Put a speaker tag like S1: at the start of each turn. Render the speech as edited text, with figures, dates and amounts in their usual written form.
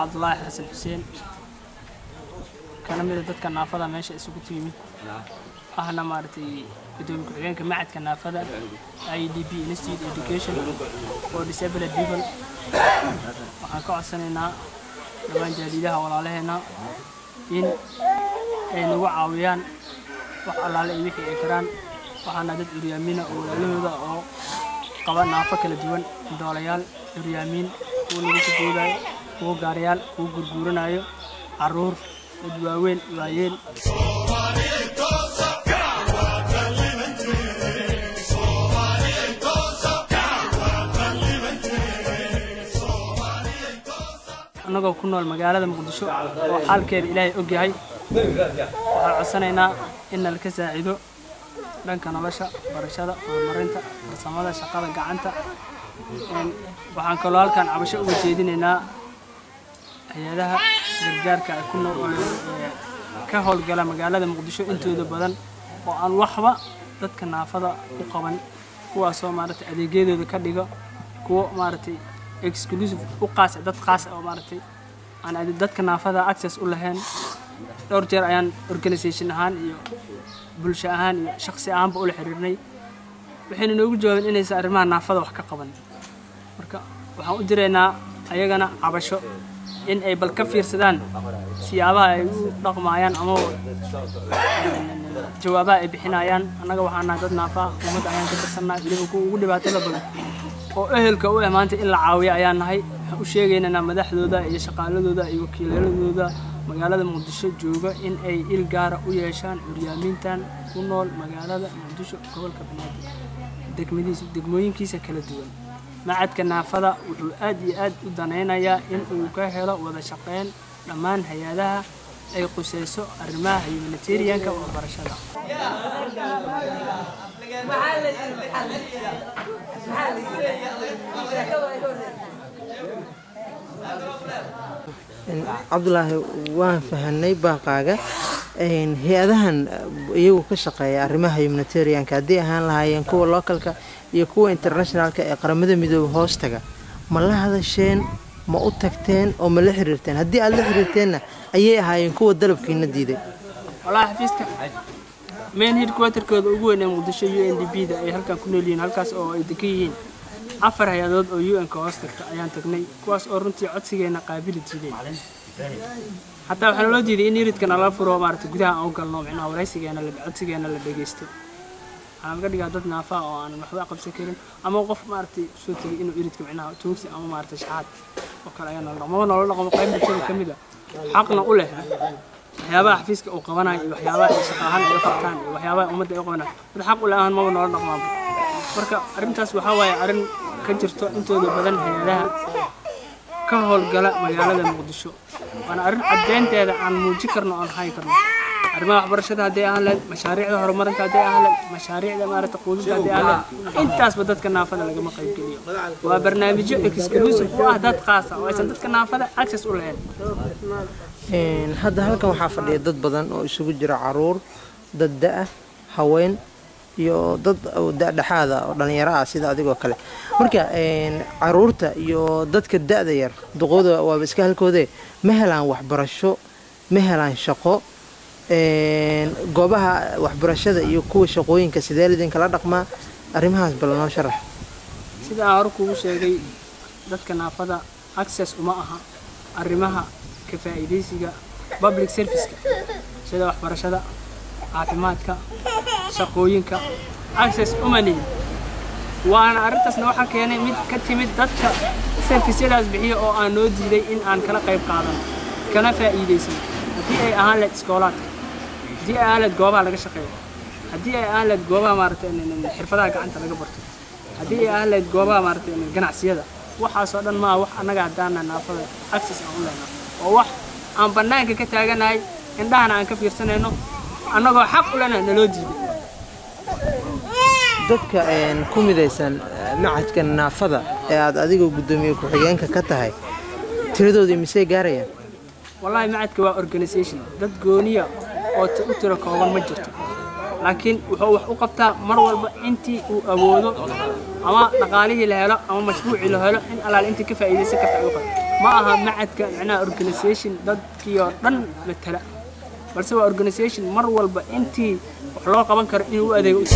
S1: Cabdulaahi Xasan Xuseen, kana mida dadka naafada meesha isugu yimid, ahna maaragtay gudoomiye ku-xigeenka macadka naafada IDP, Institute Education for Disabled People. Waxaan ka codsanaynaa dhammaan jaalidaha walaalaheena in ay nagu caawiyaan wax allaale iyo wixii ay karaan. Waxaana dad curyaamiina oo walaalahooda oo qaba naafo kala duwan, indhoolayaal, curyaamiin, kuwa lagu sugoodayo, kuwa gaariyaal, kuwa gurguuranayo, caruur, dad waaweyn, waayeel. Annagoo ku nool magaalada Muqdisho oo xaalkeeda Ilaahay og yahay, waxaan codsanaynaa in nalka saacido dhanka nolosha, barashada, horumarinta farsamada shaqada gacanta. Waxaan kaloo halkan cabasho uga jeedinaynaa hay-adaha gargaarka ku nool ee ka howlgala magaalada Muqdisho intooda badan oo aan waxba dadka naafada u qaban, kuwaasoo maaragtay adeegyadooda ka dhiga kuwo maaragtay exclusive u qaas dad qaas oo maaragtay aan dadka naafada access u lahayn. Dhowr jeer ayaan organisation ahaan iyo bulsho ahaan iyo shakhsi ahaanba ula xiriirnay, waxayna noogu jawaabeen inaysan arrimaha naafada wax ka qaban. Marka waxaan u diraynaa ayagana cabasho in ay bal ka fiirsadaan siyaabaha ay u dhaqmaayaan ama jawaabaha ay bixinayaan. Annaga waxaan nahay dad naafa ah, ummadda ayaan ka tirsannahay, weliba kuwa ugu dhibaatada badan oo ehelka u ah maanta in la caawiyo ayaan nahay. Waxaan u sheegaynaa madaxdooda iyo shaqaaladooda iyo wakiiladooda magaalada Muqdisho jooga in ay il gaara u yeeshaan curyaamiintan ku nool magaalada Muqdisho, gobolka Banaadir, degmadiisa, degmooyinkiisa kala duwan. Macadka naafada wuxuu aad iyo aad u danaynayaa in uu ka helo wada shaqeyn dhammaan hay-adaha ay quseyso arrimaha humanitarianka waxbarashada.
S2: Cabdulaahi, waan fahanay baaqaaga. Hay-adahan iyagu ka shaqeeya arrimaha humanitarianka, haddii ahaan lahaayeen kuwa localka iyo kuwa internationalka ee Qaramada Midoobe hoostaga, ma la hadasheen, ma u tagteen oo ma la xiriirteen? Haddii aada la xiriirteenna, ayay ahaayeen kuwa dalabkiina diiday?
S1: Walahi, xafiiska main headquarterkooda ugu weyn ee Muqdisho, UNDP da ay halkan ku nool yihiin, halkaas oo ay degan yihiin 4 hay-adood oo UN-ka hoos tagta ayaan tagnay, kuwaas oo runtii codsigeena qaabili diideen. Xataa waxaa naloo diiday in iridka nala furo, maaragtay gudaha aan u galno, micnaha waraysigeena la codsigeena la dhegeysto. Waxaa laga dhigaa dad naafa oo aanan waxba qabsan karin ama qof maaragtay soo tegay inuu iridka micnaha tuugsi ama maaragtay shaxaad oo kale ayaa nala dhaqmo. Maba noola dhaqmo qayb bulshada ka mid a, xaqna u leh waxyaabaha xafiiska uu qabanayo iyo waxyaabaha ay shaqo ahaan ay u qabtaan iyo waxyaabaha ummadda ay u qabanayo. Dad xaq u leh ahaan maba noola dhaqmaanba. Marka arrintaas waxaa waaye arrin ka jirto intooda badan hay-adaha ka howlgala magaalada Muqdisho, waana arrin caddeynteeda aan muujin karno oon hayi karno. Arrimaha waxbarashada hadday ahaan lahayd, mashaariicda horumarinta hadday ahaan lahayd, mashaariicda maaragta quudinta hadday ahaan lahayd, intaasba dadka naafada lagama qaybgeliyo. Waa barnaamijyo exclusive ku ah dad qaasa oo aysan dadka naafada access u lahayn.
S2: Hadda halkan waxaa fadhiya dad badan oo isugu jira caruur, dad da-ah, haween iyo dad da-dhexaada oo dhalinyaro ah sida adigoo kale. Marka caruurta iyo dadka da-da yar, duqooda waaba iska halkoodee, ma helaan waxbarasho, ma helaan shaqo? Goobaha waxbarashada iyo kuwa shaqooyinka sidee lidinkala dhaqmaa? Arrimahaas bal noo sharax.
S1: Sida aan hore kuugu sheegay, dadka naafada access uma aha arrimaha ka faa'iidaysiga public serviceka, sida waxbarashada, caafimaadka, shaqooyinka, access uma nihin. Waana arrintaasna waxaa keenay mid ka timid dadka serviceyadaas bixiya oo aan noo diiday in aan kala qayb qaadano kana faa'iidaysan, haddii ay ahaan lahayd iskoolaadka, haddii ay ahaan lahayd goobaha laga shaqeeyo, haddii ay ahaan lahayd goobaha maaragtay xirfadaha gacanta laga barto, haddii ay ahaan lahayd goobaha maaragtay ganacsiyada. Waxaasoo dhan maaha wax annaga haddaana naafada access aan u lehnaa, oo wax aan bannaanka ka taaganahay, indhahana aan ka fiirsanayno, annagoo xaq u lena naloo diiday.
S2: Dadka ku midaysan macadka naafada ee aad adigoo guddoomiye ku-xigeenka ka tahay, tiradooda misee gaarayaan?
S1: Wallahi, macadka waa organisation, dad gooniya oo u tiro kooban ma jirto, laakiin wuxuu wax u qabtaa mar walba intii uu awoodo ama dhaqaalihii la helo ama mashruucii la helo, in allaale intii ka faa'iidaysan karta ay u qabto. Ma aha macadka macnaha organization dadkii oo dhan matala, balse waa organization mar walba intii wax loo qaban karo inuu u adeego u.